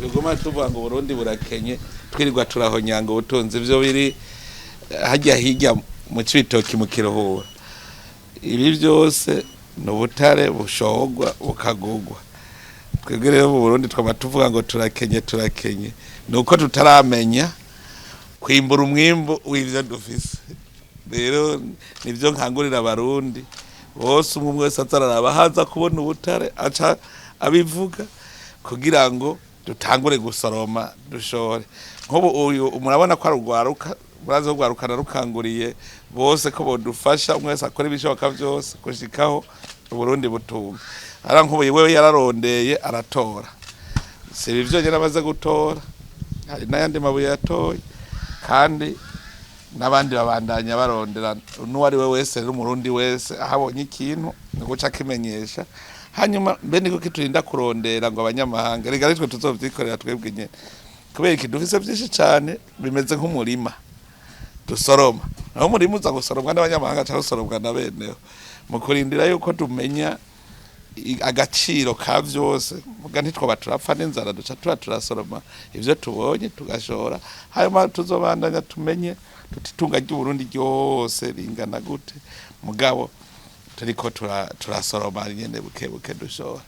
Tuguma tuvuga ngo Burundi burakenye, twirirwa turahonyanga ubutunzi. Ivyo biri hajya hirya mu Cibitoki, mu Kiruhura, ibi byose ni ubutare bushogwa bukagugwa. Twebwe rero mu Burundi twama tuvuga ngo turakenye, turakenye, ni uko tutaramenya kwimbura umwimbu w'ivyo dufise. Rero nivyo nkangurira Abarundi bose, umwe umwe wese azararaba haza kubona ubutare aca abivuga, kugira ngo dutangure gusoroma dushore. Nk'ubu uyu murabona ko ari urwaruka, murazi ko urwaruka narukanguriye bose ko bodufasha, umwe wese akora ibishoboka byose gushikaho Uburundi butunga. Ara nk'ubu wewe yararondeye aratora, si ibi vyonyene amaze gutora, hari n'ayandi mabuye yatoye, kandi n'abandi babandanya barondera. N'uwari we wese rero, Umurundi wese ahabonye ikintu ni guca akimenyesha. Hanyuma mbe niko kiturinda kurondera ngo abanyamahanga, reka aritwe tuzovyikorera twebwe nyene, kubera iki dufise vyinshi cane bimeze nk'umurima dusoroma. Naho umurima uza gusoromwa n'abanyamahanga canke usoromwa na beneho, mu kurindira yuko tumenya agaciro ka vyose, muga ntitwoba turapfa n'inzara, duca tuba turasoroma ivyo tubonye tugashora. Hanyuma tuzobandanya tumenye tuti itunga ry'Uburundi ryose ringana gute, mugabo turiko turasoroma nyene buke buke dushora.